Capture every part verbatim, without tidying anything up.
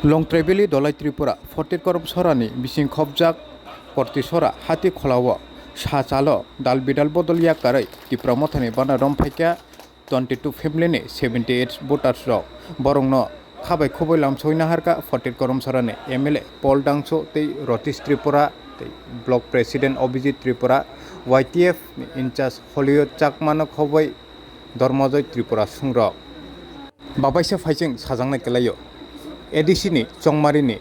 Longtrai Valley Dolai Tripura, Fortit Korom Sorani bising khopjak Kortisora hati kholao sa chalo dal bidal bodol yakarwi Tipra Mothani bana rom phaikha twenty two family ni seventy eight voters rok. Borokno khabai khubui lamsoi naharkha Fortit Korom Sorani M L A Paul Dangso tei Rotish Tripura tei Block President Abhijit Tripura, Y T F ni in charge Hollywood Chakmano khoboi Dormojoy Tripura sungrok. Babaisa phaising sajaknai kelaio. A D C ni chongmarini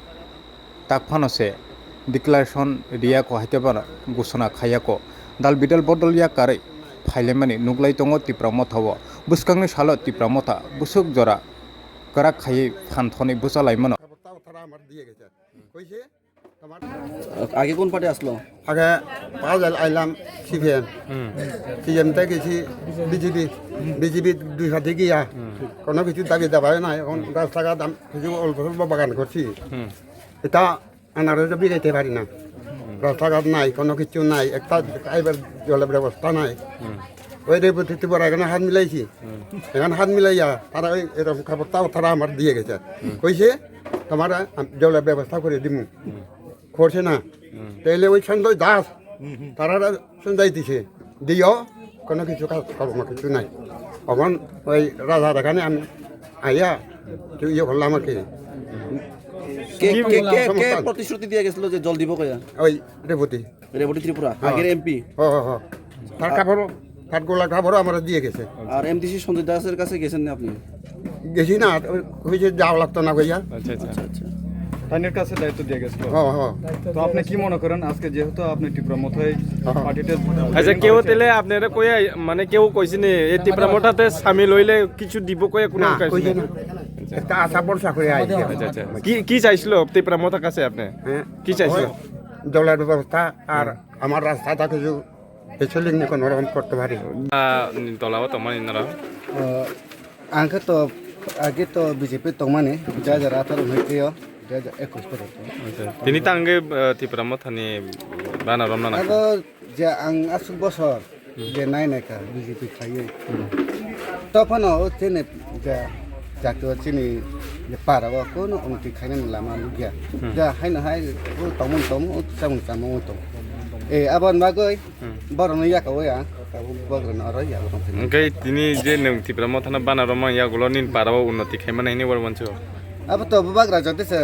tak phano se declaration riyako, haikhe bono gusuna khaiyako. Dal bidal bodol yakarwi phailaimani nuklai tongo Tipra Mothao. Bwskangni salo Tipra Motha bwswk jora kwrak khaiwi phan thonwi bwchalaimano. আগে কোন পার্টি আসলো? আগে পাঁচ আইলাম CPM. CPM থেকে গেছি BJP. BJP দুই হাতে গিয়া কোনো কিছু দাবি দাবা নাই। এখন রাস্তাঘাট কিছু অল্প স্বল্প বাগান করছি। এটা আনারসে বিকাইতে পারি না। রাস্তাঘাট নাই, কোনো কিছু নাই, একটা খাইবার জলের ব্যবস্থা নাই। ওই রেবতী ত্রিপুরা এখানে হাত মিলাইছি। এখানে হাত মিলাইয়া তারা ওই এরকম খবর তাও তারা আমার দিয়ে গেছে। কইছে, "তোমার জলের ব্যবস্থা করে দিমু।" করছে না। তাইলে ওই সঞ্জয় দাস, তারা সঞ্জয় দিছে, দিও, কোনো কিছু কাজ কর্ম কিছু নাই। এখন ওই রাজার এখানে আমি আইয়া, তুই ইয়ে করলাম আর কি। কে, কে, কে, কে প্রতিশ্রুতি দিয়ে গেছিল যে জল দিব কইয়া? ওই রেবতী। রেবতী ত্রিপুরা, হ্যাঁ। আগের এমপি। হ, হ, হ। তার কাপড়, তার গোলা কাপড় আমরা দিয়ে গেছে। আর এমডিসি সঞ্জয় দাসের কাছে গেছেন না আপনি? গেছি না, ওই যে যাওয়া লাগতো না কইয়া। আচ্ছা, আচ্ছা। আচ্ছা, আচ্ছা। তাইনের কাছে দায়িত্ব দিয়ে গেছিল। হ, হ। তো আপনি কি মনে করেন আজকে যেহেতু আপনি টিপ্রা মথায় হ্যাঁ। পার্টিতে আচ্ছা, কেউ তেলে আপনারা কইয়া, মানে, কেউ কইছেনি এই টিপ্রা মথাতে সামিল হইলে কিছু দিব কইয়া কোনো না, কাজ কইছে নেই? না। একটা আশা ভরসা করে আইছি। আচ্ছা, আচ্ছা। কি, কি চাইছিল টিপ্রা মথার কাছে আপনি? হ্যাঁ। কি চাইছিল? ওই জলের ব্যবস্থা আর আমার রাস্তাটা কিছু কিছু লিখনি কোনো রকম করতে পারি। Ah, ni tola o tongmani noro. Ang khe to age to B J P tongmani, dui hajar atharo hwnwi twiyo, dui hajar ekush porjonto. Tini tangwi, ah, Tipra Mothani bana romna nangkha. Abo je ang aswk bosor je nai naikha B J P khaiwi. Tophano o chini je jatio chini je para o kono unnoti khainani lama nukya. Je haino hai o tongmung tongmung, o chamung chamung tong. Eh, aboni bagwi Hmm. Borokno yakao ya, tabuk bokrokno oro yakao tongphini. Hwnkhe tini je nwng Tipra Mothano bana romani yagulo nini para o unnoti khaimani hwnwi oro wancho. Abo to bubagra jodi se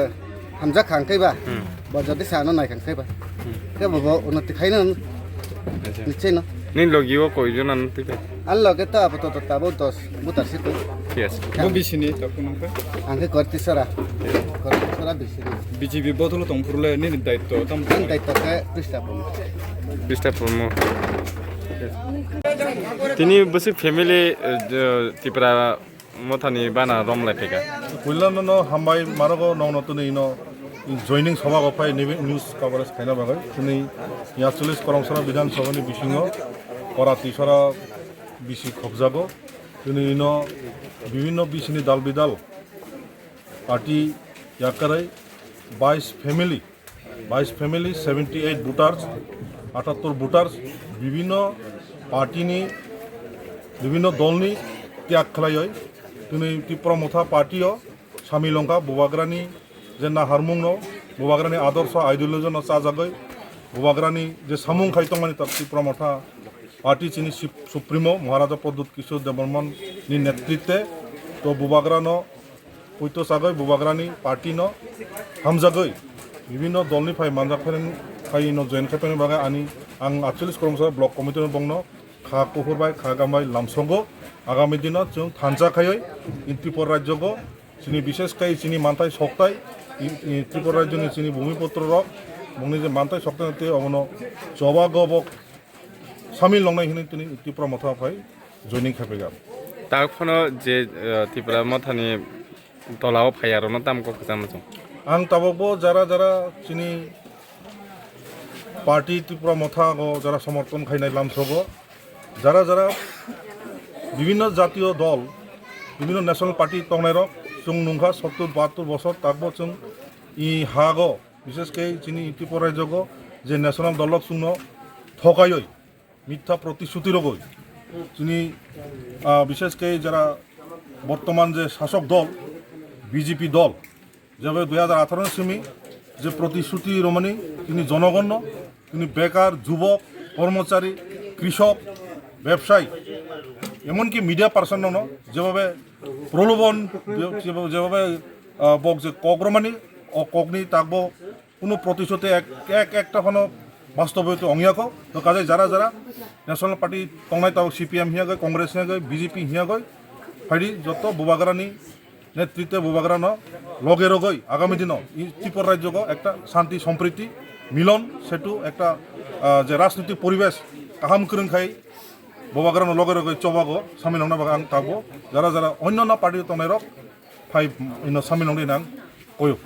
hamjak kha hwnkhe ba, Hmm. bo jodi se ano nai kha hwnkhe ba. Hmm. Khe bo, bo unnoti khaino Acha. Nicheno. Nini logi o koi jona no twi kha? Ani loge to abo to, to tabuk dos butar si to. Yes. Bo bisini to kunung kha? Ang khe Kortisora. Kortisora bisini. B J P bodolo tong phuru le nini daitto tam. Ani daitto khe Krista Promo. Krista Promo. Tini bwswk family, eh, Tipra Mothani bana romlai phaikha. Puilano no hambai marogo nongno twnwi no joining sobago phai nini news coverage khaina bagwi. Twnwi yatchollis Koromsora Bidhan Sabhani bisingo Korati sora bisi khobjago. Twnwi no bibhinno bisini dal bidal party yakarwi bais family, bais family, seventy eight voters, atattor voters, bibhinno party ni, bibhinno dol ni tyag khlaiwi twnwi Tipra Motha party o samil wngkha. Bubagrani je naharmung no, Bubagrani adorsho ideology no chajagwi, Bubagrani je samung khai tongmani ta Tipra Motha party chini sup-, supremo Maharaja Pradyut Kishore Debbarman ni netritwe to Bubagra no poito sagwi Bubagrani party no hamjagwi bibhinno dol ni phai manjak phai, phai no join khai tongni bagwi ani ang atchollis Koromsora block committee no bongno kha kuphur bai kha gam bai lamsogo. Agami dino chwng thansa khaiwi in Tripura rajyogo chini bishesh kai chini manthai soktai in, in Tripura rajyoni chini bhumiputro rok bongni je manthai soktai tei obono choba gobok samil longnai hinwi tini Tipra Motha phai joining khai phaikha. Tak phano je, eh, Tipra Mothani tolao phai arokno tamo kok kwchangma chwng. Ang tabukbo jara jara chini party Tipra Motha go jara somorthon khainai lamsogo, jara jara bibhinno jatiyo dol, bibhinno national party tongnairok chwng nungkha sottur bahattur bosor, takbo chwng i hago, bishesh khe chini Tripura rajyogo je national dol rok chwngno thokaiwi, mitha protishruti rogwi chini, ah, bishesh khe jara bortoman je sasok dol B J P dol, যেভাবে দুই হাজার আঠারো simi je protisruti romani tini jonogonno, tini bekar, jubok, kormochari, krishok, bebsai, emonki media person no jebabe prolobon, jebabe bok je kok romani, o kokni takbo kuno protisruti ek ek ekta phano bastoboyito ongyako. To kajai jara jara national party tongnai tao C P M hiyagoi, Congress hiyagoi, B J P hiyagoi, phaidi joto bubagrani netritwe bubagrano loge rogoi agami dino Tripura rajyogo ekta shanti sompriti milon setu ekta je rajnitik poribesh kaham kwrwngkhai bubagrano loge rogoi chobago samil wngnai bagwi ang tabo jara jara onnanno party tongnairok phai ino samil wngdi nang koyo.